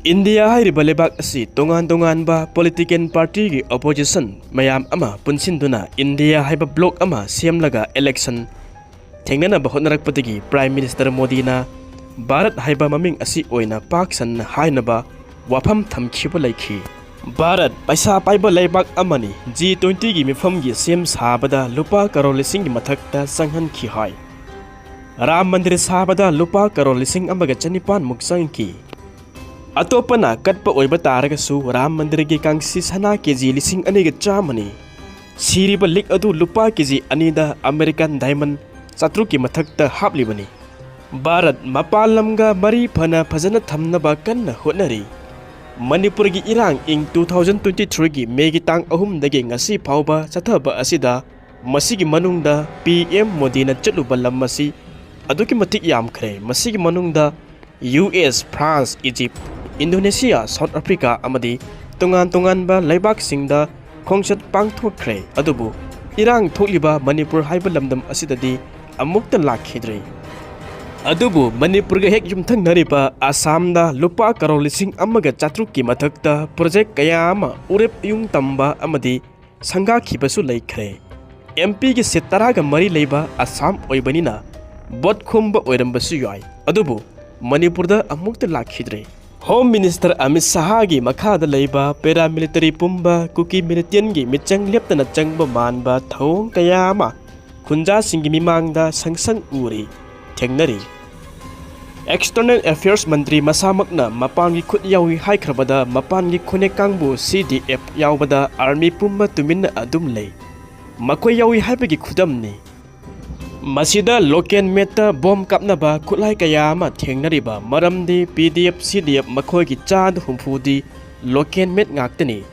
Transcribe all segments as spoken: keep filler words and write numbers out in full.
India ꯍꯥꯏꯔꯤꯕ ꯂꯩꯕꯥꯛ ꯑꯁꯤ ꯇꯣꯉꯥꯟ ꯇꯣꯉꯥꯟꯕ political partyꯒꯤ opposition ꯃꯌꯥꯝ ꯑꯃ ꯄꯨꯟꯁꯤꯟꯗꯨꯅ ꯏꯟꯗꯤꯌꯥ ꯍꯥꯏꯕ bloc ꯑꯃ ꯁꯦꯝꯂꯒ election ꯊꯦꯡꯅꯅꯕ ꯍꯣꯠꯅꯔꯛꯄꯗꯒꯤ Prime Minister ꯃꯣꯗꯤꯅ ꯚꯥꯔꯠ ꯍꯥꯏꯕ ꯃꯃꯤꯡ ꯑꯁꯤ ꯑꯣꯏꯅ ꯄꯥꯛ ꯁꯟꯅ ꯍꯥꯏꯅꯕ ꯋꯥꯐꯝ ꯊꯝꯈꯤꯕ ꯂꯩꯈꯤ꯫ ꯚꯥꯔꯠ ꯄꯩꯁꯥ ꯄꯥꯏꯕ ꯂꯩꯕꯥꯛ ꯑꯃꯅꯤ꯫ G twentyꯒꯤ ꯃꯤꯐꯝꯒꯤ ꯁꯦꯝ ꯁꯥꯕꯗ ꯂꯨꯄꯥ ꯀꯔꯣꯔ ꯂꯤꯁꯤꯡꯒꯤ ꯃꯊꯛꯇ ꯆꯪꯍꯟꯈꯤ ꯍꯥꯏ꯫ ꯔꯥꯝ ꯃꯟꯗꯤꯔ ꯁꯥꯕꯗ ꯂꯨꯄꯥ ꯀꯔꯣꯔ ꯂꯤꯁꯤꯡ ꯑꯃꯒ ꯆꯅꯤꯄꯥꯟꯃꯨꯛ ꯆꯪꯈꯤ꯫ ꯑꯇꯣꯞꯄꯅ ꯀꯠꯄ ꯑꯣꯏꯕ ꯇꯥꯔꯒꯁꯨ ꯔꯥꯝ ꯃꯟꯗꯤꯔꯒꯤ ꯀꯥꯡꯁꯤ ꯁꯅꯥ ꯀꯦꯖꯤ ꯂꯤꯁꯤꯡ ꯑꯅꯤꯒ ꯆꯥꯝꯃꯅꯤ꯫ ꯁꯤꯔꯤꯕ ꯂꯤꯛ ꯑꯗꯨ ꯂꯨꯄꯥ ꯀꯦꯖꯤ ꯑꯅꯤꯗ American diamond ꯆꯥꯇ꯭ꯔꯨꯛꯀꯤ ꯃꯊꯛꯇ ꯍꯥꯞꯂꯤꯕꯅꯤ꯫ ꯚꯥꯔꯠ ꯃꯄꯥꯟ ꯂꯝꯒ ꯃꯔꯤ ꯐꯅ ꯐꯖꯅ ꯊꯝꯅꯕ ꯀꯟꯅ ꯍꯣꯠꯅꯔꯤ꯫ ꯃꯅꯤꯄꯨꯔꯒꯤ ꯏꯔꯥꯡ ꯏꯪ two thousand twenty threeꯒꯤ ꯃꯦꯒꯤ ꯇꯥꯡ ꯑꯍꯨꯝꯗꯒꯤ ꯉꯁꯤ ꯐꯥꯎꯕ ꯆꯠꯊꯕ ꯑꯁꯤꯗ ꯃꯁꯤꯒꯤ ꯃꯅꯨꯡꯗ P M ꯃꯣꯗꯤꯅ ꯆꯠꯂꯨꯕ ꯂꯝ ꯑꯁꯤ ꯑꯗꯨꯛꯀꯤ ꯃꯇꯤꯛ ꯌꯥꯝꯈ꯭ꯔꯦ꯫ ꯃꯁꯤꯒꯤ ꯃꯅꯨꯡꯗ U S, France, Egypt, Indonesia, South Africa ꯑꯃꯗꯤ ꯇꯣꯉꯥꯟ ꯇꯣꯉꯥꯟꯕ ꯂꯩꯕꯥꯛꯁꯤꯡꯗ ꯈꯣꯡꯆꯠ ꯄꯥꯡꯊꯣꯛꯈ꯭ꯔꯦ꯫ ꯑꯗꯨꯕꯨ ꯏꯔꯥꯡ ꯊꯣꯛꯂꯤꯕ ꯃꯅꯤꯄꯨꯔ ꯍꯥꯏꯕ ꯂꯝꯗꯝ ꯑꯁꯤꯗꯗꯤ ꯑꯃꯨꯛꯇ ꯂꯥꯛꯈꯤꯗ꯭ꯔꯤ꯫ ꯑꯗꯨꯕꯨ ꯃꯅꯤꯄꯨꯔꯒ ꯍꯦꯛ ꯌꯨꯝꯊꯪꯅꯔꯤꯕ ꯑꯁꯥꯝꯗ ꯂꯨꯄꯥ ꯀꯔꯣꯔ ꯂꯤꯁꯤꯡ ꯑꯃꯒ ꯆꯥꯇ꯭ꯔꯨꯛꯀꯤ ꯃꯊꯛꯇ project ꯀꯌꯥ ꯑꯃ ꯎꯔꯦꯞ ꯑꯌꯨꯡ ꯇꯝꯕ ꯑꯃꯗꯤ ꯁꯪꯒꯥꯈꯤꯕꯁꯨ ꯂꯩꯈ꯭ꯔꯦ꯫ M Pꯒꯤ seat ꯇꯔꯥꯒ ꯃꯔꯤ ꯂꯩꯕ ꯑꯁꯥꯝ ꯑꯣꯏꯕꯅꯤꯅ vote ꯈꯣꯝꯕ ꯑꯣꯏꯔꯝꯕꯁꯨ ꯌꯥꯏ, ꯑꯗꯨꯕꯨ ꯃꯅꯤꯄꯨꯔꯗ ꯑꯃꯨꯛꯇ ꯂꯥꯛꯈꯤꯗ꯭ꯔꯦ꯫ Home Minister ꯑꯃꯤꯠ ꯁꯍꯥꯒꯤ ꯃꯈꯥꯗ ꯂꯩꯕ paramilitary ꯄꯨꯝꯕ ꯀꯨꯀꯤ militantꯒꯤ ꯃꯤꯆꯪ ꯂꯦꯞꯇꯅ ꯆꯪꯕ ꯃꯥꯟꯕ ꯊꯧꯑꯣꯡ ꯀꯌꯥ ꯑꯃ ꯈꯨꯟꯖꯥꯁꯤꯡꯒꯤ ꯃꯤꯃꯥꯡꯗ ꯁꯪꯁꯪ ꯎꯔꯤ, ꯊꯦꯡꯅꯔꯤ꯫ External Affairs ꯃꯟꯇ꯭ꯔꯤ ꯃꯁꯥꯃꯛꯅ ꯃꯄꯥꯟꯒꯤ ꯈꯨꯠ ꯌꯥꯎꯏ ꯍꯥꯏꯈ꯭ꯔꯕꯗ ꯃꯄꯥꯟꯒꯤ ꯈꯨꯅꯦꯛ ꯀꯥꯡꯕꯨ C D F ꯌꯥꯎꯕꯗ army ꯄꯨꯝꯕ ꯇꯨꯃꯤꯟꯅ ꯑꯗꯨꯝ ꯂꯩ꯫ ꯃꯈꯣꯏ ꯌꯥꯎꯏ ꯍꯥꯏꯕꯒꯤ ꯈꯨꯗꯝꯅꯤ꯫ ꯃꯁꯤꯗ local madeꯇ bomb ꯀꯥꯞꯅꯕ ꯈꯨꯠꯂꯥꯏ ꯀꯌꯥ ꯑꯃ ꯊꯦꯡꯅꯔꯤꯕ ꯃꯔꯝꯗꯤ P D F, C D F ꯃꯈꯣꯏꯒꯤ ꯆꯥꯗ ꯍꯨꯝꯐꯨꯗꯤ local made ꯉꯥꯛꯇꯅꯤ꯫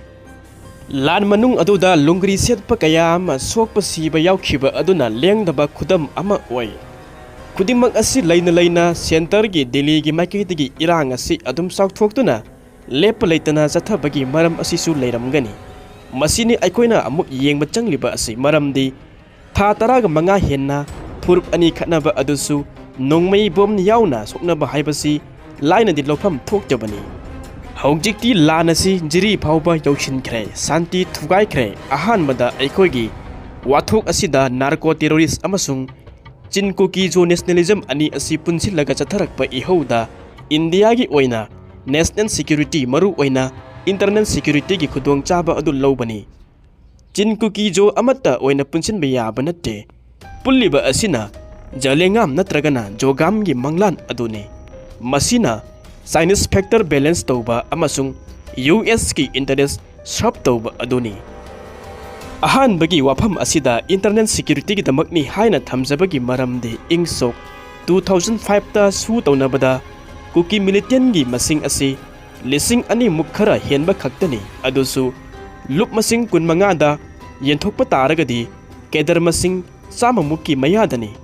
ꯂꯥꯟ ꯃꯅꯨꯡ ꯑꯗꯨꯗ ꯂꯨꯡꯒ꯭ꯔꯤ ꯁꯦꯠꯄ ꯀꯌꯥ ꯑꯃ ꯁꯣꯛꯄ ꯁꯤꯕ ꯌꯥꯎꯈꯤꯕ ꯑꯗꯨꯅ ꯂꯦꯡꯗꯕ ꯈꯨꯗꯝ ꯑꯃ ꯑꯣꯏ꯫ ꯈꯨꯗꯤꯡꯃꯛ ꯑꯁꯤ ꯂꯩꯅ ꯂꯩꯅ centreꯒꯤ ꯗꯤꯜꯂꯤꯒꯤ ꯃꯥꯏꯀꯩꯗꯒꯤ ꯏꯔꯥꯡ ꯑꯁꯤ ꯑꯗꯨꯝ ꯆꯥꯎꯊꯣꯛꯇꯨꯅ ꯂꯦꯞꯄ ꯂꯩꯇꯅ ꯆꯠꯊꯕꯒꯤ ꯃꯔꯝ ꯑꯁꯤꯁꯨ ꯂꯩꯔꯝꯒꯅꯤ꯫ ꯃꯁꯤꯅꯤ ꯑꯩꯈꯣꯏꯅ ꯑꯃꯨꯛ ꯌꯦꯡꯕ ꯆꯪꯂꯤꯕ ꯑꯁꯤ, ꯃꯔꯝꯗꯤ ꯊꯥ ꯇꯔꯥꯒ ꯃꯉꯥ ꯍꯦꯟꯅ ꯐꯨꯔꯨꯞ ꯑꯅꯤ ꯈꯠꯅꯕ ꯑꯗꯨꯁꯨ ꯅꯣꯡꯃꯩ bomb ꯌꯥꯎꯅ ꯁꯣꯛꯅꯕ ꯍꯥꯏꯕꯁꯤ ꯂꯥꯏꯅꯗꯤ ꯂꯧꯐꯝ ꯊꯣꯛꯇꯕꯅꯤ꯫ ꯍꯧꯖꯤꯛꯇꯤ ꯂꯥꯟ ꯑꯁꯤ ꯖꯤꯔꯤ ꯐꯥꯎꯕ ꯌꯧꯁꯤꯟꯈ꯭ꯔꯦ, ꯁꯥꯟꯇꯤ ꯊꯨꯒꯥꯏꯈ꯭ꯔꯦ꯫ ꯑꯍꯥꯟꯕꯗ ꯑꯩꯈꯣꯏꯒꯤ ꯋꯥꯊꯣꯛ ꯑꯁꯤꯗ ꯅꯥꯔꯀꯣ ꯇꯦꯔꯣꯔꯤꯁ ꯑꯃꯁꯨꯡ ꯆꯤꯟ ꯀꯨꯀꯤ ꯖꯣ ꯅꯦꯁꯅꯦꯂꯤꯖꯝ ꯑꯅꯤ ꯑꯁꯤ ꯄꯨꯟꯁꯤꯜꯂꯒ ꯆꯠꯊꯔꯛꯄ ꯏꯍꯧꯗ ꯏꯟꯗꯤꯌꯥꯒꯤ ꯑꯣꯏꯅ ꯅꯦꯁꯅꯦꯜ ꯁꯦꯀ꯭ꯌꯨꯔꯤꯇꯤ, ꯃꯔꯨ ꯑꯣꯏꯅ ꯏꯟꯇꯔꯅꯦꯜ ꯁꯦꯀ꯭ꯌꯨꯔꯤꯇꯤꯒꯤ ꯈꯨꯗꯣꯡꯆꯥꯕ ꯑꯗꯨ ꯂꯧꯕꯅꯤ꯫ ꯆꯤꯟ ꯀꯨꯀꯤ ꯖꯣ ꯑꯃꯠꯇ ꯑꯣꯏꯅ ꯄꯨꯟꯁꯤꯟꯕ ꯌꯥꯕ ꯅꯠꯇꯦ꯫ ꯄꯨꯜꯂꯤꯕ ꯑꯁꯤꯅ ꯖꯂꯦꯉꯥꯝ ꯅꯠꯇ꯭ꯔꯒꯅ ꯖꯣꯒꯥꯝꯒꯤ ꯃꯪꯂꯥꯟ ꯑꯗꯨꯅꯤ꯫ ꯃꯁꯤꯅ ꯆꯥꯏꯅꯤꯁ ꯐꯦꯛꯇꯔ ꯕꯦꯂꯦꯟꯁ ꯇꯧꯕ ꯑꯃꯁꯨꯡ ꯌꯨ ꯑꯦꯁꯀꯤ ꯏꯟꯇꯔꯦꯁ ꯁꯔꯞ ꯇꯧꯕ ꯑꯗꯨꯅꯤ꯫ ꯑꯍꯥꯟꯕꯒꯤ ꯋꯥꯐꯝ ꯑꯁꯤꯗ ꯏꯟꯇꯔꯅꯦꯜ ꯁꯦꯀ꯭ꯌꯨꯔꯤꯇꯤꯒꯤꯗꯃꯛꯅꯤ ꯍꯥꯏꯅ ꯊꯝꯖꯕꯒꯤ ꯃꯔꯝꯗꯤ ꯏꯪ ꯁꯣꯛ ꯇꯨ ꯊꯥꯎꯖꯟ ꯐꯥꯏꯚꯇ ꯁꯨ ꯇꯧꯅꯕꯗ ꯀꯨꯀꯤ ꯃꯤꯂꯤꯇꯦꯟꯒꯤ ꯃꯁꯤꯡ ꯑꯁꯤ ꯂꯤꯁꯤꯡ ꯑꯅꯤꯃꯨꯛ ꯈꯔ ꯍꯦꯟꯕ ꯈꯛꯇꯅꯤ, ꯑꯗꯨꯁꯨ ꯂꯨꯞ ꯃꯁꯤꯡ ꯀꯨꯟꯃꯉꯥꯗ ꯌꯦꯟꯊꯣꯛꯄ ꯇꯥꯔꯒꯗꯤ ꯀꯦꯗꯔ ꯃꯁꯤꯡ ꯆꯥꯝꯃꯃꯨꯛꯀꯤ ꯃꯌꯥꯗꯅꯤ꯫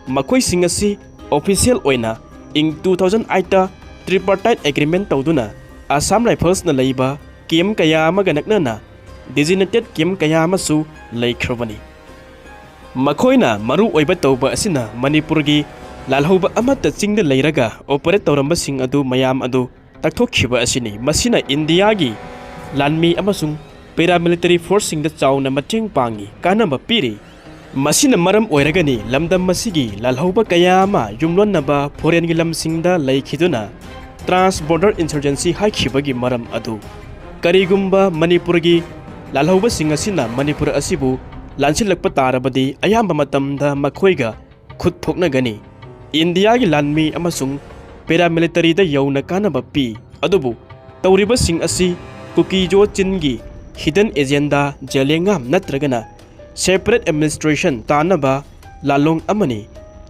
ꯃꯈꯣꯏꯁꯤꯡ ꯑꯁꯤ ꯑꯣꯐꯤꯁꯤꯌꯦꯜ ꯑꯣꯏꯅ ꯏꯪ ꯇꯨ ꯊꯥꯎꯖꯟ ꯑꯩꯠꯇ ꯇ꯭ꯔꯤꯄꯥꯔꯇꯥꯏꯠ ꯑꯦꯒ꯭ꯔꯤꯃꯦꯟ ꯇꯧꯗꯨꯅ ꯑꯁꯥꯝ ꯔꯥꯏꯐꯜꯁꯅ ꯂꯩꯕ ꯀꯦꯝ ꯀꯌꯥ ꯑꯃꯒ ꯅꯛꯅꯅ ꯗꯤꯖꯤꯅꯦꯇꯦꯠ ꯀꯦꯝ ꯀꯌꯥ ꯑꯃꯁꯨ ꯂꯩꯈ꯭ꯔꯕꯅꯤ꯫ ꯃꯈꯣꯏꯅ ꯃꯔꯨ ꯑꯣꯏꯕ ꯇꯧꯕ ꯑꯁꯤꯅ ꯃꯅꯤꯄꯨꯔꯒꯤ ꯂꯥꯜꯍꯧꯕ ꯑꯃꯠꯇ ꯆꯤꯡꯗ ꯂꯩꯔꯒ ꯑꯣꯄꯔꯦꯠ ꯇꯧꯔꯝꯕꯁꯤꯡ ꯑꯗꯨ ꯃꯌꯥꯝ ꯑꯗꯨ ꯇꯛꯊꯣꯛꯈꯤꯕ ꯑꯁꯤꯅꯤ꯫ ꯃꯁꯤꯅ ꯏꯟꯗꯤꯌꯥꯒꯤ ꯂꯥꯟꯃꯤ ꯑꯃꯁꯨꯡ ꯄꯦꯔꯥꯃꯤꯂꯤꯇꯔꯤ ꯐꯣꯔꯁꯁꯤꯡꯗ ꯆꯥꯎꯅ ꯃꯇꯦꯡ ꯄꯥꯡꯉꯤ, ꯀꯥꯟꯅꯕ ꯄꯤꯔꯤ꯫ ꯃꯁꯤꯅ ꯃꯔꯝ ꯑꯣꯏꯔꯒꯅꯤ ꯂꯝꯗꯝ ꯑꯁꯤꯒꯤ ꯂꯥꯜꯍꯧꯕ ꯀꯌꯥ ꯑꯃ ꯌꯨꯝꯂꯣꯟꯅꯕ ꯐꯣꯔꯦꯟꯒꯤ ꯂꯝꯁꯤꯡꯗ ꯂꯩꯈꯤꯗꯨꯅ ꯇ꯭ꯔꯥꯟꯁ ꯕꯣꯔꯗꯔ ꯏꯟꯁꯔꯖꯦꯟꯁꯤ ꯍꯥꯏꯈꯤꯕꯒꯤ ꯃꯔꯝ ꯑꯗꯨ꯫ ꯀꯔꯤꯒꯨꯝꯕ ꯃꯅꯤꯄꯨꯔꯒꯤ ꯂꯥꯜꯍꯧꯕꯁꯤꯡ ꯑꯁꯤꯅ ꯃꯅꯤꯄꯨꯔ ꯑꯁꯤꯕꯨ ꯂꯥꯟꯁꯤꯜꯂꯛꯄ ꯇꯥꯔꯕꯗꯤ ꯑꯌꯥꯝꯕ ꯃꯇꯝꯗ ꯃꯈꯣꯏꯒ ꯈꯨꯠ ꯊꯣꯛꯅꯒꯅꯤ꯫ ꯏꯟꯗꯤꯌꯥꯒꯤ ꯂꯥꯟꯃꯤ ꯑꯃꯁꯨꯡ ꯄꯦꯔꯥꯃꯤꯂꯤꯇꯔꯤꯗ ꯌꯧꯅ ꯀꯥꯟꯅꯕ ꯄꯤ, ꯑꯗꯨꯕꯨ ꯇꯧꯔꯤꯕꯁꯤꯡ ꯑꯁꯤ ꯀꯨꯀꯤ ꯖꯣ ꯆꯤꯟꯒꯤ ꯍꯤꯗꯟ ꯑꯦꯖꯦꯟꯗꯥ, ꯖꯦꯂꯦꯉꯥꯝ ꯅꯠꯇ꯭ꯔꯒꯅ ꯁꯦꯄꯔꯦꯠ ꯑꯦꯗꯃꯤꯅꯤꯁꯇ꯭ꯔꯦꯁꯟ ꯇꯥꯟꯅꯕ ꯂꯥꯂꯣꯡ ꯑꯃꯅꯤ꯫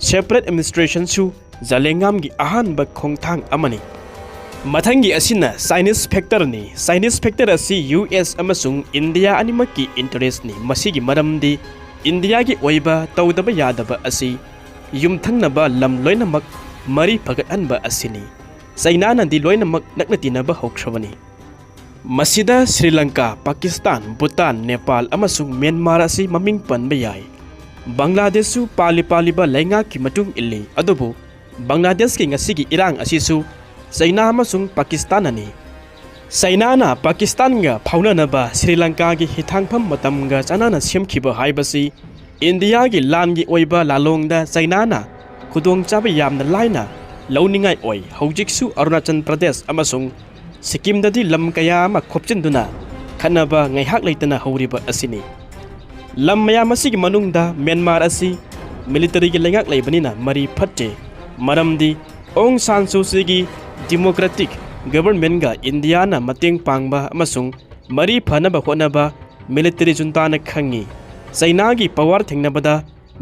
ꯁꯦꯄꯔꯦꯠ ꯑꯦꯗꯃꯤꯅꯤꯁꯇ꯭ꯔꯦꯁꯟꯁꯨ ꯖꯂꯦꯉꯥꯝꯒꯤ ꯑꯍꯥꯟꯕ ꯈꯣꯡꯊꯥꯡ ꯑꯃꯅꯤ꯫ ꯃꯊꯪꯒꯤ ꯑꯁꯤꯅ ꯆꯥꯏꯅꯤꯁ ꯐꯦꯛꯇꯔꯅꯤ꯫ ꯆꯥꯏꯅꯤꯁ ꯐꯦꯛꯇꯔ ꯑꯁꯤ ꯌꯨ ꯑꯦꯁ ꯑꯃꯁꯨꯡ ꯏꯟꯗꯤꯌꯥ ꯑꯅꯤꯃꯛꯀꯤ ꯏꯟꯇꯔꯦꯁꯅꯤ꯫ ꯃꯁꯤꯒꯤ ꯃꯔꯝꯗꯤ ꯏꯟꯗꯤꯌꯥꯒꯤ ꯑꯣꯏꯕ ꯇꯧꯗꯕ ꯌꯥꯗꯕ ꯑꯁꯤ ꯌꯨꯝꯊꯪꯅꯕ ꯂꯝ ꯂꯣꯏꯅꯃꯛ ꯃꯔꯤ ꯐꯒꯠꯍꯟꯕ ꯑꯁꯤꯅꯤ꯫ ꯆꯩꯅꯥꯅꯗꯤ ꯂꯣꯏꯅꯃꯛ ꯅꯛꯅ ꯇꯤꯟꯅꯕ ꯍꯧꯈ꯭ꯔꯕꯅꯤ꯫ ꯃꯁꯤꯗ ꯁ꯭ꯔꯤ ꯂꯪꯀꯥ, ꯄꯥꯀꯤꯁꯇꯥꯟ, ꯚꯨꯇꯥꯟ, ꯅꯦꯄꯥꯜ ꯑꯃꯁꯨꯡ ꯃ꯭ꯌꯥꯟꯃꯥꯔ ꯑꯁꯤ ꯃꯃꯤꯡ ꯄꯟꯕ ꯌꯥꯏ꯫ ꯕꯪꯒ꯭ꯂꯥꯗꯦꯁꯁꯨ ꯄꯥꯜꯂꯤ ꯄꯥꯜꯂꯤꯕ ꯂꯩꯉꯥꯛꯀꯤ ꯃꯇꯨꯡ ꯏꯜꯂꯤ, ꯑꯗꯨꯕꯨ ꯕꯪꯒ꯭ꯂꯥꯗꯦꯁꯀꯤ ꯉꯁꯤꯒꯤ ꯏꯔꯥꯡ ꯑꯁꯤꯁꯨ ꯆꯩꯅꯥ ꯑꯃꯁꯨꯡ ꯄꯥꯀꯤꯁꯇꯥꯟꯅꯅꯤ꯫ ꯆꯩꯅꯥꯅ ꯄꯥꯀꯤꯁꯇꯥꯟꯒ ꯐꯥꯎꯅꯅꯕ ꯁ꯭ꯔꯤ ꯂꯪꯀꯥꯒꯤ ꯍꯤꯊꯥꯡꯐꯝ ꯃꯇꯝꯒ ꯆꯥꯟꯅꯅ ꯁꯦꯝꯈꯤꯕ ꯍꯥꯏꯕꯁꯤ ꯏꯟꯗꯤꯌꯥꯒꯤ ꯂꯥꯟꯒꯤ ꯑꯣꯏꯕ ꯂꯥꯂꯣꯡꯗ ꯆꯩꯅꯥꯅ ꯈꯨꯗꯣꯡꯆꯥꯕ ꯌꯥꯝꯅ ꯂꯥꯏꯅ ꯂꯧꯅꯤꯡꯉꯥꯏ ꯑꯣꯏ꯫ ꯍꯧꯖꯤꯛꯁꯨ ꯑꯔꯨꯅꯥꯆꯜ ꯄ꯭ꯔꯗꯦꯁ ꯑꯃꯁꯨꯡ ꯁꯤꯛꯀꯤꯝꯗꯗꯤ ꯂꯝ ꯀꯌꯥ ꯑꯃ ꯈꯣꯞꯆꯤꯟꯗꯨꯅ ꯈꯠꯅꯕ ꯉꯥꯏꯍꯥꯛ ꯂꯩꯇꯅ ꯍꯧꯔꯤꯕ ꯑꯁꯤꯅꯤ꯫ ꯂꯝ ꯃꯌꯥꯝ ꯑꯁꯤꯒꯤ ꯃꯅꯨꯡꯗ ꯃ꯭ꯌꯥꯟꯃꯥꯔ ꯑꯁꯤ ꯃꯤꯂꯤꯇꯔꯤꯒꯤ ꯂꯩꯉꯥꯛ ꯂꯩꯕꯅꯤꯅ ꯃꯔꯤ ꯐꯠꯇꯦ꯫ ꯃꯔꯝꯗꯤ ꯑꯣꯡ ꯁꯥꯟ ꯁꯨ ꯆꯤꯒꯤ ꯗꯤꯃꯣꯀ꯭ꯔꯦꯇꯤꯛ ꯒꯕꯔꯟꯃꯦꯟꯒ ꯏꯟꯗꯤꯌꯥꯅ ꯃꯇꯦꯡ ꯄꯥꯡꯕ ꯑꯃꯁꯨꯡ ꯃꯔꯤ ꯐꯅꯕ ꯍꯣꯠꯅꯕ ꯃꯤꯂꯤꯇꯔꯤ ꯖꯨꯟꯇꯥꯅ ꯈꯪꯉꯤ꯫ ꯆꯩꯅꯥꯒꯤ ꯄꯋꯥꯔ ꯊꯦꯡꯅꯕꯗ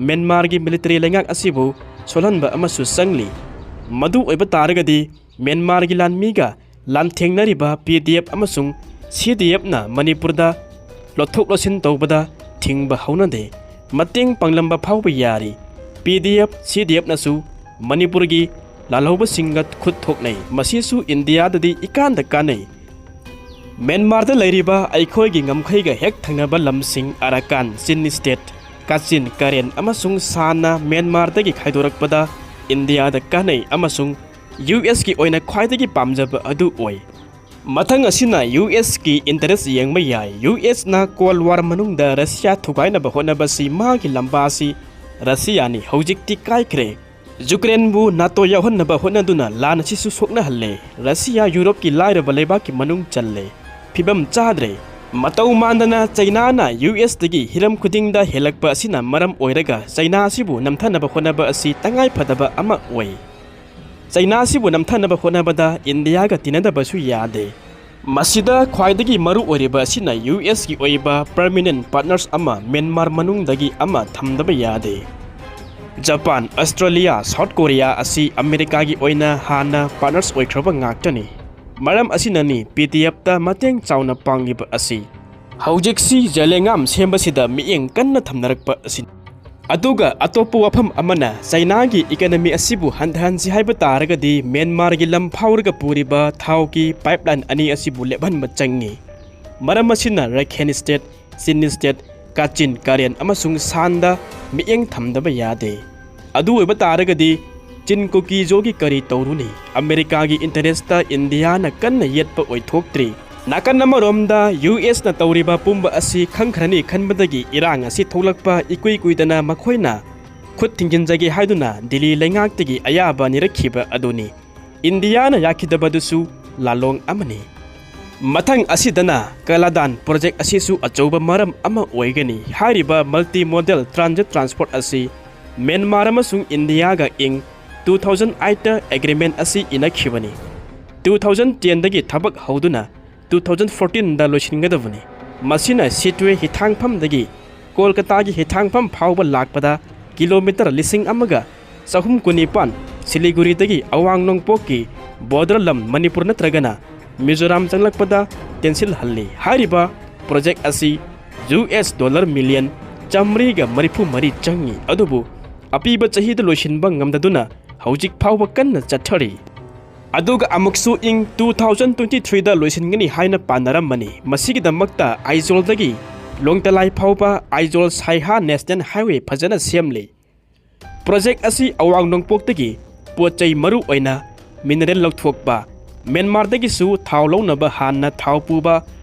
ꯃ꯭ꯌꯥꯟꯃꯥꯔꯒꯤ ꯃꯤꯂꯤꯇꯔꯤ ꯂꯩꯉꯥꯛ ꯑꯁꯤꯕꯨ ꯁꯣꯜꯍꯟꯕ ꯑꯃꯁꯨ ꯆꯪꯂꯤ꯫ ꯃꯗꯨ ꯑꯣꯏꯕ ꯇꯥꯔꯒꯗꯤ ꯃ꯭ꯌꯥꯟꯃꯥꯔꯒꯤ ꯂꯥꯟꯃꯤꯒ ꯂꯥꯟꯊꯦꯡꯅꯔꯤꯕ ꯄꯤ ꯗꯤ ꯑꯦꯐ ꯑꯃꯁꯨꯡ ꯁꯤ ꯗꯤ ꯑꯦꯐꯅ ꯃꯅꯤꯄꯨꯔꯗ ꯂꯧꯊꯣꯛ ꯂꯧꯁꯤꯟ ꯇꯧꯕꯗ ꯊꯤꯡꯕ ꯍꯧꯅꯗꯦ꯫ ꯃꯇꯦꯡ ꯄꯥꯡꯂꯝꯕ ꯐꯥꯎꯕ ꯌꯥꯔꯤ꯫ ꯄꯤ ꯗꯤ ꯑꯦꯐ, ꯁꯤ ꯗꯤ ꯑꯦꯐꯅꯁꯨ ꯃꯅꯤꯄꯨꯔꯒꯤ ꯂꯥꯜꯍꯧꯕꯁꯤꯡꯒ ꯈꯨꯠ ꯊꯣꯛꯅꯩ꯫ ꯃꯁꯤꯁꯨ ꯏꯟꯗꯤꯌꯥꯗꯗꯤ ꯏꯀꯥꯟꯗ ꯀꯥꯟꯅꯩ꯫ ꯃ꯭ꯌꯥꯟꯃꯥꯔꯗ ꯂꯩꯔꯤꯕ ꯑꯩꯈꯣꯏꯒꯤ ꯉꯝꯈꯩꯒ ꯍꯦꯛ ꯊꯪꯅꯕ ꯂꯝꯁꯤꯡ ꯑꯔꯥꯀꯥꯟ, ꯆꯤꯟ ꯁ꯭ꯇꯦꯠ, ꯀꯥꯆꯤꯟ, ꯀꯥꯔꯦꯟ ꯑꯃꯁꯨꯡ ꯁꯥꯟꯅ ꯃ꯭ꯌꯥꯟꯃꯥꯔꯗꯒꯤ ꯈꯥꯏꯗꯣꯔꯛꯄꯗ ꯏꯟꯗꯤꯌꯥꯗ ꯀꯥꯟꯅꯩ ꯑꯃꯁꯨꯡ ꯌꯨ ꯑꯦꯁꯀꯤ ꯑꯣꯏꯅ ꯈ꯭ꯋꯥꯏꯗꯒꯤ ꯄꯥꯝꯖꯕ ꯑꯗꯨ ꯑꯣꯏ꯫ ꯃꯊꯪ ꯑꯁꯤꯅ ꯌꯨ ꯑꯦꯁꯀꯤ ꯏꯟꯇꯔꯦꯁ ꯌꯦꯡꯕ ꯌꯥꯏ꯫ ꯌꯨ ꯑꯦꯁꯅ ꯀꯣꯜ ꯋꯥꯔ ꯃꯅꯨꯡꯗ ꯔꯁꯤꯌꯥ ꯊꯨꯒꯥꯏꯅꯕ ꯍꯣꯠꯅꯕꯁꯤ ꯃꯥꯒꯤ ꯂꯝꯕꯥ ꯑꯁꯤ ꯔꯁꯤꯌꯥꯅꯤ꯫ ꯍꯧꯖꯤꯛꯇꯤ ꯀꯥꯏꯈ꯭ꯔꯦ꯫ ꯌꯨꯀ꯭ꯔꯦꯟꯕꯨ ꯅꯥꯇꯣ ꯌꯥꯎꯍꯟꯅꯕ ꯍꯣꯠꯅꯗꯨꯅ ꯂꯥꯟ ꯑꯁꯤꯁꯨ ꯁꯣꯛꯅꯍꯜꯂꯦ꯫ ꯔꯁꯤꯌꯥ ꯌꯨꯔꯣꯞꯀꯤ ꯂꯥꯏꯔꯕ ꯂꯩꯕꯥꯛꯀꯤ ꯃꯅꯨꯡ ꯆꯜꯂꯦ꯫ ꯐꯤꯕꯝ ꯆꯥꯗ꯭ꯔꯦ꯫ ꯃꯇꯧ ꯃꯥꯟꯗꯅ ꯆꯩꯅꯥꯅ ꯌꯨ ꯑꯦꯁꯇꯒꯤ ꯍꯤꯔꯝ ꯈꯨꯗꯤꯡꯗ ꯍꯦꯜꯂꯛꯄ ꯑꯁꯤꯅ ꯃꯔꯝ ꯑꯣꯏꯔꯒ ꯆꯩꯅꯥ ꯑꯁꯤꯕꯨ ꯅꯝꯊꯅꯕ ꯍꯣꯠꯅꯕ ꯑꯁꯤ ꯇꯉꯥꯏ ꯐꯗꯕ ꯑꯃ ꯑꯣꯏ꯫ ꯆꯩꯅꯥ ꯑꯁꯤꯕꯨ ꯅꯝꯊꯅꯕ ꯍꯣꯠꯅꯕꯗ ꯏꯟꯗꯤꯌꯥꯒ ꯇꯤꯟꯅꯗꯕꯁꯨ ꯌꯥꯗꯦ꯫ ꯃꯁꯤꯗ ꯈ꯭ꯋꯥꯏꯗꯒꯤ ꯃꯔꯨ ꯑꯣꯏꯔꯤꯕ ꯑꯁꯤꯅ ꯌꯨ ꯑꯦꯁꯀꯤ ꯑꯣꯏꯕ ꯄꯔꯃꯤꯅꯦꯟ ꯄꯥꯔꯠꯅꯔꯁ ꯑꯃ ꯃ꯭ꯌꯥꯟꯃꯥꯔ ꯃꯅꯨꯡꯗꯒꯤ ꯑꯃ ꯊꯝꯗꯕ ꯌꯥꯗꯦ꯫ ꯖꯄꯥꯟ, ꯑꯁꯇ꯭ꯔꯦꯂꯤꯌꯥ, ꯁꯥꯎꯠ ꯀꯣꯔꯤꯌꯥ ꯑꯁꯤ ꯑꯃꯦꯔꯤꯀꯥꯒꯤ ꯑꯣꯏꯅ ꯍꯥꯟꯅ ꯄꯥꯔꯠꯅꯔꯁ ꯑꯣꯏꯈ꯭ꯔꯕ ꯉꯥꯛꯇꯅꯤ꯫ ꯃꯔꯝ ꯑꯁꯤꯅꯅꯤ ꯄꯤ ꯗꯤ ꯑꯦꯐꯇ ꯃꯇꯦꯡ ꯆꯥꯎꯅ ꯄꯥꯡꯂꯤꯕ ꯑꯁꯤ꯫ ꯍꯧꯖꯤꯛꯁꯤ ꯖꯦꯂꯦꯉꯥꯝ ꯁꯦꯝꯕꯁꯤꯗ ꯃꯤꯠꯌꯦꯡ ꯀꯟꯅ ꯊꯝꯅꯔꯛꯄ ꯑꯁꯤꯅꯤ꯫ ꯑꯗꯨꯒ ꯑꯇꯣꯞꯄ ꯋꯥꯐꯝ ꯑꯃꯅ ꯆꯩꯅꯥꯒꯤ ꯏꯀꯅꯃꯤ ꯑꯁꯤꯕꯨ ꯍꯟꯊꯍꯟꯁꯤ ꯍꯥꯏꯕ ꯇꯥꯔꯒꯗꯤ ꯃ꯭ꯌꯥꯟꯃꯥꯔꯒꯤ ꯂꯝ ꯐꯥꯎꯔꯒ ꯄꯨꯔꯤꯕ ꯊꯥꯎꯒꯤ ꯄꯥꯏꯞꯂꯥꯏꯟ ꯑꯅꯤ ꯑꯁꯤꯕꯨ ꯂꯦꯞꯍꯟꯕ ꯆꯪꯉꯤ꯫ ꯃꯔꯝ ꯑꯁꯤꯅ ꯔꯈꯦꯟ ꯁ꯭ꯇꯦꯠ, ꯆꯤꯟ ꯁ꯭ꯇꯦꯠ, ꯀꯥꯆꯤꯟ, ꯀꯥꯔꯦꯟ ꯑꯃꯁꯨꯡ ꯁꯥꯟꯗ ꯃꯤꯠꯌꯦꯡ ꯊꯝꯗꯕ ꯌꯥꯗꯦ꯫ ꯑꯗꯨ ꯑꯣꯏꯕ ꯇꯥꯔꯒꯗꯤ ꯆꯤꯟ ꯀꯨꯀꯤ ꯖꯣꯒꯤ ꯀꯔꯤ ꯇꯧꯔꯨꯅꯤ? ꯑꯃꯦꯔꯤꯀꯥꯒꯤ ꯏꯟꯇꯔꯦꯁꯇ ꯏꯟꯗꯤꯌꯥꯅ ꯀꯟꯅ ꯌꯦꯠꯄ ꯑꯣꯏꯊꯣꯛꯇ꯭ꯔꯤ꯫ ꯅꯥꯀꯟ ꯑꯃꯔꯣꯝꯗ ꯌꯨ ꯑꯦꯁꯅ ꯇꯧꯔꯤꯕ ꯄꯨꯝꯕ ꯑꯁꯤ ꯈꯪꯈ꯭ꯔꯅꯤ ꯈꯟꯕꯗꯒꯤ ꯏꯔꯥꯡ ꯑꯁꯤ ꯊꯣꯛꯂꯛꯄ ꯏꯀꯨꯏ ꯀꯨꯏꯗꯅ ꯃꯈꯣꯏꯅ ꯈꯨꯠ ꯊꯤꯡꯖꯤꯟꯖꯒꯦ ꯍꯥꯏꯗꯨꯅ ꯗꯤꯜꯂꯤ ꯂꯩꯉꯥꯛꯇꯒꯤ ꯑꯌꯥꯕ ꯅꯤꯔꯛꯈꯤꯕ ꯑꯗꯨꯅꯤ꯫ ꯏꯟꯗꯤꯌꯥꯅ ꯌꯥꯈꯤꯗꯕꯗꯨꯁꯨ ꯂꯥꯂꯣꯡ ꯑꯃꯅꯤ꯫ ꯃꯊꯪ ꯑꯁꯤꯗꯅ ꯀꯂꯥꯗꯥꯟ ꯄ꯭ꯔꯣꯖꯦꯛ ꯑꯁꯤꯁꯨ ꯑꯆꯧꯕ ꯃꯔꯝ ꯑꯃ ꯑꯣꯏꯒꯅꯤ꯫ ꯍꯥꯏꯔꯤꯕ multimodal transit transport ꯑꯁꯤ ꯃ꯭ꯌꯥꯟꯃꯥꯔ ꯑꯃꯁꯨꯡ ꯏꯟꯗꯤꯌꯥꯒ ꯏꯪ two thousand eight ꯑꯦꯒ꯭ꯔꯤꯃꯦꯟ ꯑꯁꯤ ꯏꯅꯈꯤꯕꯅꯤ꯫ Two thousand ten ꯗꯒꯤ ꯊꯕꯛ ꯍꯧꯗꯨꯅ two thousand fourteen ꯗ ꯂꯣꯏꯁꯤꯟꯒꯗꯕꯅꯤ꯫ ꯃꯁꯤꯅ ꯁꯤꯇ꯭ꯋꯦ ꯍꯤꯊꯥꯡꯐꯝꯗꯒꯤ ꯀꯣꯜꯀꯇꯥꯒꯤ ꯍꯤꯊꯥꯡꯐꯝ ꯐꯥꯎꯕ ꯂꯥꯛꯄꯗ ꯀꯤꯂꯣꯃꯤꯇꯔ ꯂꯤꯁꯤꯡ ꯑꯃꯒ ꯆꯍꯨꯝ ꯀꯨꯟꯅꯤꯄꯥꯟ, ꯁꯤꯂꯤꯒꯨꯔꯤꯗꯒꯤ ꯑꯋꯥꯡ ꯅꯣꯡꯄꯣꯛꯀꯤ ꯕꯣꯔꯗꯔ ꯂꯝ ꯃꯅꯤꯄꯨꯔ ꯅꯠꯇ꯭ꯔꯒꯅ ꯃꯤꯖꯣꯔꯥꯝ ꯆꯪꯂꯛꯄꯗ ꯇꯦꯟꯁꯤꯜꯍꯜꯂꯤ꯫ ꯍꯥꯏꯔꯤꯕ ꯄ꯭ꯔꯣꯖꯦꯛ ꯑꯁꯤ ꯌꯨ ꯑꯦꯁ ꯗꯣꯂꯔ ꯃꯤꯂꯤꯌꯟ ꯆꯥꯃꯔꯤꯒ ꯃꯔꯤꯐꯨ ꯃꯔꯤ ꯆꯪꯏ, ꯑꯗꯨꯕꯨ ꯑꯄꯤꯕ ꯆꯍꯤꯗ ꯂꯣꯏꯁꯤꯟꯕ ꯉꯝꯗꯗꯨꯅ ꯍꯧꯖꯤꯛ ꯐꯥꯎꯕ ꯀꯟꯅ ꯆꯠꯊꯔꯤ꯫ ꯑꯗꯨꯒ ꯑꯃꯨꯛꯁꯨ ꯏꯪ two thousand twenty three ꯗ ꯂꯣꯏꯁꯤꯟꯒꯅꯤ ꯍꯥꯏꯅ ꯄꯥꯅꯔꯝꯕꯅꯤ꯫ ꯃꯁꯤꯒꯤꯗꯃꯛꯇ ꯑꯥꯏꯖꯣꯜꯗꯒꯤ ꯂꯣꯡꯇꯂꯥꯏ ꯐꯥꯎꯕ ꯑꯥꯏꯖꯣꯜ ꯁꯥꯏꯍꯥ ꯅꯦꯁꯅꯦꯜ ꯍꯥꯏꯋꯦ ꯐꯖꯅ ꯁꯦꯝꯂꯤ꯫ ꯄ꯭ꯔꯣꯖꯦꯛ ꯑꯁꯤ ꯑꯋꯥꯡ ꯅꯣꯡꯄꯣꯛꯇꯒꯤ ꯄꯣꯠ ꯆꯩ ꯃꯔꯨ ꯑꯣꯏꯅ ꯃꯤꯅꯔꯦꯜ ꯂꯧꯊꯣꯛꯄ, ꯃ꯭ꯌꯥꯟꯃꯥꯔꯗꯒꯤꯁꯨ ꯊꯥꯎ ꯂꯧꯅꯕ ꯍꯥꯟꯅ ꯊꯥꯎ ꯄꯨꯕ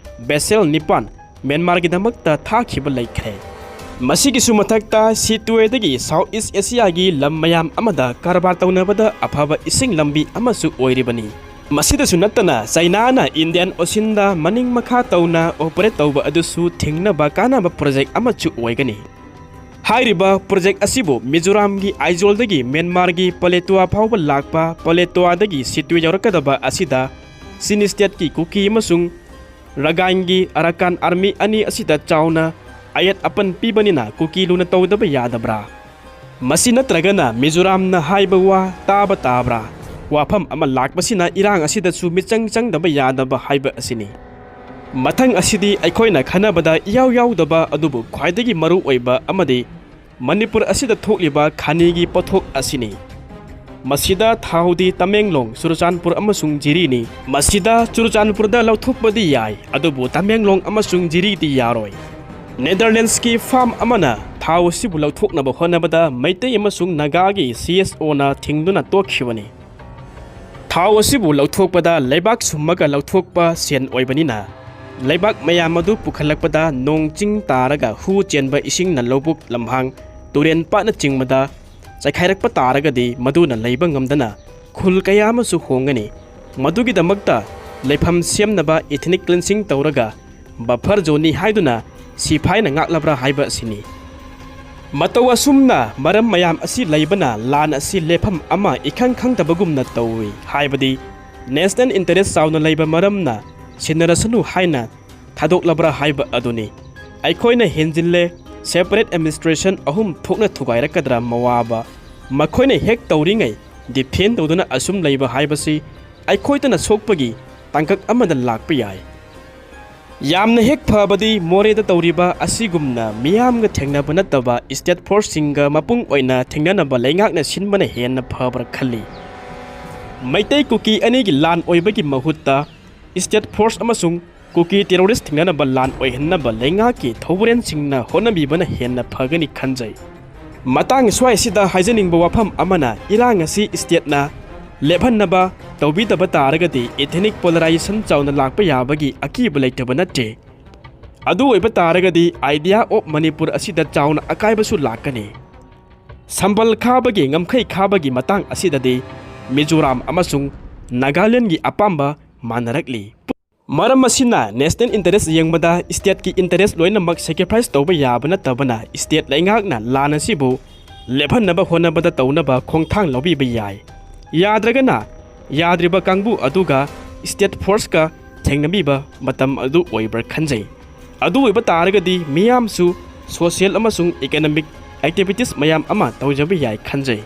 ꯚꯦꯁꯦꯜ ꯅꯤꯄꯥꯟ ꯃ꯭ꯌꯥꯟꯃꯥꯔꯒꯤꯗꯃꯛꯇ ꯊꯥꯈꯤꯕ ꯂꯩꯈ꯭ꯔꯦ꯫ ꯃꯁꯤꯒꯤꯁꯨ ꯃꯊꯛꯇ ꯁꯤꯇ꯭ꯋꯦꯗꯒꯤ ꯁꯥꯎꯠ ꯏꯁ ꯑꯦꯁꯤꯌꯥꯒꯤ ꯂꯝ ꯃꯌꯥꯝ ꯑꯃꯗ ꯀꯔꯕꯥꯔ ꯇꯧꯅꯕꯗ ꯑꯐꯕ ꯏꯁꯤꯡ ꯂꯝꯕꯤ ꯑꯃꯁꯨ ꯑꯣꯏꯔꯤꯕꯅꯤ꯫ ꯃꯁꯤꯗꯁꯨ ꯅꯠꯇꯅ ꯆꯩꯅꯥꯅ ꯏꯟꯗꯤꯌꯥꯟ ꯑꯣꯁꯤꯟꯗ ꯃꯅꯤꯡ ꯃꯈꯥ ꯇꯧꯅ ꯑꯣꯄꯔꯦꯠ ꯇꯧꯕ ꯑꯗꯨꯁꯨ ꯊꯤꯡꯅꯕ ꯀꯥꯟꯅꯕ ꯄ꯭ꯔꯣꯖꯦꯛ ꯑꯃꯁꯨ ꯑꯣꯏꯒꯅꯤ꯫ ꯍꯥꯏꯔꯤꯕ ꯄ꯭ꯔꯣꯖꯦꯛ ꯑꯁꯤꯕꯨ ꯃꯤꯖꯣꯔꯥꯝꯒꯤ ꯑꯥꯏꯖꯣꯜꯗꯒꯤ ꯃ꯭ꯌꯥꯟꯃꯥꯔꯒꯤ ꯄꯂꯦꯇꯣꯋꯥ ꯐꯥꯎꯕ ꯂꯥꯛꯄ, ꯄꯂꯦꯇꯣꯋꯥꯗꯒꯤ ꯁꯤꯇ꯭ꯋꯦ ꯌꯧꯔꯛꯀꯗꯕ ꯑꯁꯤꯗ ꯆꯤꯟ ꯁ꯭ꯇꯦꯠꯀꯤ ꯀꯨꯀꯤ ꯑꯃꯁꯨꯡ ꯔꯥꯒꯥꯏꯟꯒꯤ ꯑꯔꯥꯀꯥꯟ ꯑꯥꯔꯃꯤ ꯑꯅꯤ ꯑꯁꯤꯗ ꯆꯥꯎꯅ ꯑꯌꯦꯠ ꯑꯄꯟ ꯄꯤꯕꯅꯤꯅ ꯀꯨꯀꯤ ꯂꯨꯅ ꯇꯧꯗꯕ ꯌꯥꯗꯕ꯭ꯔꯥ? ꯃꯁꯤ ꯅꯠꯇ꯭ꯔꯒꯅ ꯃꯤꯖꯣꯔꯥꯝꯅ ꯍꯥꯏꯕ ꯋꯥ ꯇꯥꯕ ꯇꯥꯕ꯭ꯔꯥ? ꯋꯥꯐꯝ ꯑꯃ ꯂꯥꯛꯄꯁꯤꯅ ꯏꯔꯥꯡ ꯑꯁꯤꯗꯁꯨ ꯃꯤꯆꯪ ꯆꯪꯗꯕ ꯌꯥꯗꯕ ꯍꯥꯏꯕ ꯑꯁꯤꯅꯤ꯫ ꯃꯊꯪ ꯑꯁꯤꯗꯤ ꯑꯩꯈꯣꯏꯅ ꯈꯟꯅꯕꯗ ꯏꯌꯥꯎ ꯌꯥꯎꯗꯕ ꯑꯗꯨꯕꯨ ꯈ꯭ꯋꯥꯏꯗꯒꯤ ꯃꯔꯨ ꯑꯣꯏꯕ ꯑꯃꯗꯤ ꯃꯅꯤꯄꯨꯔ ꯑꯁꯤꯗ ꯊꯣꯛꯂꯤꯕ ꯈꯥꯅꯤꯒꯤ ꯄꯣꯠꯊꯣꯛ ꯑꯁꯤꯅꯤ꯫ ꯃꯁꯤꯗ ꯊꯥꯎꯗꯤ ꯇꯃꯦꯡꯂꯣꯡ, ꯆꯨꯔꯆꯥꯟꯄꯨꯔ ꯑꯃꯁꯨꯡ ꯖꯤꯔꯤꯅꯤ꯫ ꯃꯁꯤꯗ ꯆꯨꯔꯆꯥꯟꯄꯨꯔꯗ ꯂꯧꯊꯣꯛꯄꯗꯤ ꯌꯥꯏ, ꯑꯗꯨꯕꯨ ꯇꯃꯦꯡꯂꯣꯡ ꯑꯃꯁꯨꯡ ꯖꯤꯔꯤꯗꯤ ꯌꯥꯔꯣꯏ꯫ ꯅꯦꯗꯔꯂꯦꯟꯁꯀꯤ ꯐꯥꯔꯝ ꯑꯃꯅ ꯊꯥꯎ ꯑꯁꯤꯕꯨ ꯂꯧꯊꯣꯛꯅꯕ ꯍꯣꯠꯅꯕꯗ ꯃꯩꯇꯩ ꯑꯃꯁꯨꯡ ꯅꯥꯒꯥꯒꯤ ꯁꯤ ꯑꯦꯁ ꯑꯣꯅ ꯊꯤꯡꯗꯨꯅ ꯇꯣꯛꯈꯤꯕꯅꯤ꯫ ꯊꯥꯎ ꯑꯁꯤꯕꯨ ꯂꯧꯊꯣꯛꯄꯗ ꯂꯩꯕꯥꯛ ꯁꯨꯝꯃꯒ ꯂꯧꯊꯣꯛꯄ ꯁꯦꯟ ꯑꯣꯏꯕꯅꯤꯅ, ꯂꯩꯕꯥꯛ ꯃꯌꯥꯝ ꯑꯗꯨ ꯄꯨꯈꯠꯂꯛꯄꯗ ꯅꯣꯡ ꯆꯤꯡ ꯇꯥꯔꯒ ꯍꯨ ꯆꯦꯟꯕ ꯏꯁꯤꯡꯅ ꯂꯧꯕꯨꯛ, ꯂꯝꯍꯥꯡ, ꯇꯨꯔꯦꯟ ꯄꯥꯠꯅꯆꯤꯡꯕꯗ ꯆꯥꯏꯈꯥꯏꯔꯛꯄ ꯇꯥꯔꯒꯗꯤ ꯃꯗꯨꯅ ꯂꯩꯕ ꯉꯝꯗꯅ ꯈꯨꯜ ꯀꯌꯥ ꯑꯃꯁꯨ ꯍꯣꯡꯒꯅꯤ꯫ ꯃꯗꯨꯒꯤꯗꯃꯛꯇ ꯂꯩꯐꯝ ꯁꯦꯝꯅꯕ ꯏꯊꯅꯤꯛ ꯀ꯭ꯂꯤꯟꯁꯤꯡ ꯇꯧꯔꯒ ꯕꯐꯔ ꯖꯣꯟꯅꯤ ꯍꯥꯏꯗꯨꯅ ꯁꯤꯐꯥꯏꯅ ꯉꯥꯛꯂꯕ꯭ꯔꯥ ꯍꯥꯏꯕ ꯑꯁꯤꯅꯤ꯫ ꯃꯇꯧ ꯑꯁꯨꯝꯅ ꯃꯔꯝ ꯃꯌꯥꯝ ꯑꯁꯤ ꯂꯩꯕꯅ ꯂꯥꯟ ꯑꯁꯤ ꯂꯦꯞꯐꯝ ꯑꯃ ꯏꯈꯪ ꯈꯪꯗꯕꯒꯨꯝꯅ ꯇꯧꯏ, ꯍꯥꯏꯕꯗꯤ ꯅꯦꯁꯅꯦꯜ ꯏꯟꯇꯔꯦꯁ ꯆꯥꯎꯅ ꯂꯩꯕ ꯃꯔꯝꯅ ꯁꯤꯟꯅꯔꯁꯅꯨ ꯍꯥꯏꯅ ꯊꯥꯗꯣꯛꯂꯕ꯭ꯔꯥ ꯍꯥꯏꯕ ꯑꯗꯨꯅꯤ꯫ ꯑꯩꯈꯣꯏꯅ ꯍꯦꯟꯖꯤꯜꯂꯦ, ꯁꯦꯄꯔꯦꯠ ꯑꯦꯗꯃꯤꯅꯤꯁꯇ꯭ꯔꯦꯁꯟ ꯑꯍꯨꯝ ꯊꯣꯛꯅ ꯊꯨꯒꯥꯏꯔꯛꯀꯗ꯭ꯔꯥ ꯃꯋꯥꯕ, ꯃꯈꯣꯏꯅ ꯍꯦꯛ ꯇꯧꯔꯤꯉꯩ ꯗꯤꯐꯦꯟ ꯇꯧꯗꯨꯅ ꯑꯁꯨꯝ ꯂꯩꯕ ꯍꯥꯏꯕꯁꯤ ꯑꯩꯈꯣꯏꯗꯅ ꯁꯣꯛꯄꯒꯤ ꯇꯥꯡꯀꯛ ꯑꯃꯗ ꯂꯥꯛꯄ ꯌꯥꯏ꯫ ꯌꯥꯝꯅ ꯍꯦꯛ ꯐꯕꯗꯤ ꯃꯣꯔꯦꯗ ꯇꯧꯔꯤꯕ ꯑꯁꯤꯒꯨꯝꯅ ꯃꯤꯌꯥꯝꯒ ꯊꯦꯡꯅꯕ ꯅꯠꯇꯕ ꯁ꯭ꯇꯦꯠ ꯐꯣꯔꯁꯁꯤꯡꯒ ꯃꯄꯨꯡ ꯑꯣꯏꯅ ꯊꯦꯡꯅꯅꯕ ꯂꯩꯉꯥꯛꯅ ꯁꯤꯟꯕꯅ ꯍꯦꯟꯅ ꯐꯕ꯭ꯔꯥ ꯈꯜꯂꯤ꯫ ꯃꯩꯇꯩ ꯀꯨꯀꯤ ꯑꯅꯤꯒꯤ ꯂꯥꯟ ꯑꯣꯏꯕꯒꯤ ꯃꯍꯨꯠꯇ ꯁ꯭ꯇꯦꯠ ꯐꯣꯔꯁ ꯑꯃꯁꯨꯡ ꯀꯨꯀꯤ ꯇꯦꯔꯣꯔꯤꯁ ꯊꯤꯡꯅꯅꯕ ꯂꯥꯟ ꯑꯣꯏꯍꯟꯅꯕ ꯂꯩꯉꯥꯛꯀꯤ ꯊꯧꯕꯨꯔꯦꯟꯁꯤꯡꯅ ꯍꯣꯠꯅꯕꯤꯕꯅ ꯍꯦꯟꯅ ꯐꯒꯅꯤ ꯈꯟꯖꯩ꯫ ꯃꯇꯥꯡ ꯁ꯭ꯋꯥꯏꯁꯤꯗ ꯍꯥꯏꯖꯅꯤꯡꯕ ꯋꯥꯐꯝ ꯑꯃꯅ, ꯏꯔꯥꯡ ꯑꯁꯤ ꯁ꯭ꯇꯦꯠꯅ ꯂꯦꯞꯍꯟꯅꯕ ꯇꯧꯕꯤꯗꯕ ꯇꯥꯔꯒꯗꯤ ꯏꯊꯅꯤꯛ ꯄꯣꯂꯔꯥꯏꯖꯦꯁꯟ ꯆꯥꯎꯅ ꯂꯥꯛꯄ ꯌꯥꯕꯒꯤ ꯑꯀꯤꯕ ꯂꯩꯇꯕ ꯅꯠꯇꯦ꯫ ꯑꯗꯨ ꯑꯣꯏꯕ ꯇꯥꯔꯒꯗꯤ Idea of Manipur ꯑꯁꯤꯗ ꯆꯥꯎꯅ ꯑꯀꯥꯏꯕꯁꯨ ꯂꯥꯛꯀꯅꯤ꯫ ꯁꯝꯕꯜ ꯈꯥꯕꯒꯤ ꯉꯝꯈꯩ ꯈꯥꯕꯒꯤ ꯃꯇꯥꯡ ꯑꯁꯤꯗꯗꯤ ꯃꯤꯖꯣꯔꯥꯝ ꯑꯃꯁꯨꯡ ꯅꯥꯒꯥꯂꯦꯟꯒꯤ ꯑꯄꯥꯝꯕ ꯃꯥꯟꯅꯔꯛꯂꯤ꯫ ꯃꯔꯝ ꯑꯁꯤꯅ ꯅꯦꯁꯅꯦꯜ ꯏꯟꯇꯔꯦꯁ ꯌꯦꯡꯕꯗ ꯁ꯭ꯇꯦꯠꯀꯤ ꯏꯟꯇꯔꯦꯁ ꯂꯣꯏꯅꯃꯛ ꯁꯦꯀ꯭ꯔꯤꯐꯥꯏꯁ ꯇꯧꯕ ꯌꯥꯕ ꯅꯠꯇꯕꯅ ꯁ꯭ꯇꯦꯠ ꯂꯩꯉꯥꯛꯅ ꯂꯥꯟ ꯑꯁꯤꯕꯨ ꯂꯦꯞꯍꯟꯅꯕ ꯍꯣꯠꯅꯕꯗ ꯇꯧꯅꯕ ꯈꯣꯡꯊꯥꯡ ꯂꯧꯕꯤꯕ ꯌꯥꯏ꯫ ꯌꯥꯗ꯭ꯔꯒꯅ ꯌꯥꯗ꯭ꯔꯤꯕ ꯀꯥꯡꯕꯨ ꯑꯗꯨꯒ ꯁ꯭ꯇꯦꯠ ꯐꯣꯔꯁꯀ ꯊꯦꯡꯅꯕꯤꯕ ꯃꯇꯝ ꯑꯗꯨ ꯑꯣꯏꯕ꯭ꯔꯥ ꯈꯟꯖꯩ꯫ ꯑꯗꯨ ꯑꯣꯏꯕ ꯇꯥꯔꯒꯗꯤ ꯃꯤꯌꯥꯝꯁꯨ ꯁꯣꯁꯤꯌꯦꯜ ꯑꯃꯁꯨꯡ ꯏꯀꯣꯅꯣꯃꯤꯛ ꯑꯦꯛꯇꯤꯚꯤꯇꯤꯁ ꯃꯌꯥꯝ ꯑꯃ ꯇꯧꯖꯕ ꯌꯥꯏ ꯈꯟꯖꯩ꯫